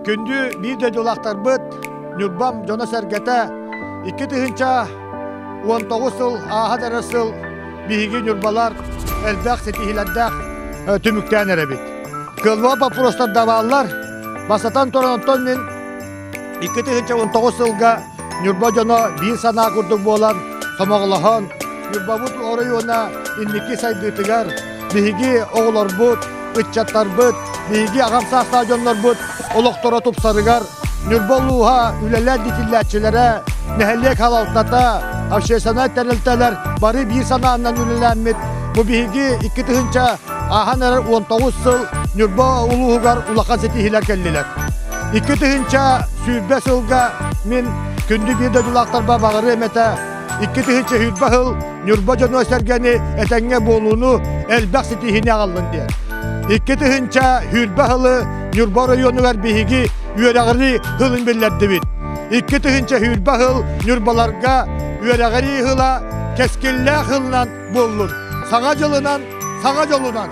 Күндү биир дойдулаахтарбыт, Ньурбам дьоно-сэргэтэ 2019 сыл ааһан эрэр сыл биһиги ньурбалар элбэх ситиһиилэрдээх түмүктээн эрэбит. Кыаллыбат боппуруостар да бааллар. Бастатан туран онтон мин 2019 сылга Ньурба дьоно биир санаа курдук буолан, сомоҕолоһон, Ньурбабыт оройуона инники сайдыытыгар биһиги оҕолорбут, ыччаттарбыт, биһиги аҕам саастаах дьоннорбут олохторо тупсарыгар Ньурба улууһа үлэлээн иитиллээччилэрэ, нэһилиэк салалтата, общественнай тэрилтэлэр бары биир санаанан үлэлээммит бу биһиги 2000 ааһан эрэр 19 сыл Ньурба улууһугар улахан ситиһиилэр кэллилэр. 2020 сылга мин күндү биир дойдулаахтарба баҕарыам этэ 2020 сыл Ньурба дьоно-сэргэни этэҥҥэ буолууну элбэх ситиһиини аҕаллын диэн. 2020 сылы Ньурба оройуонугар биһиги үөрэҕирии сылын биллэрдибит. 2020 сыл Ньурбаларга үөрэҕирии сыла кэскиллээх сылынан буоллун. Саҥа дьылынан, саҥа дьолунан!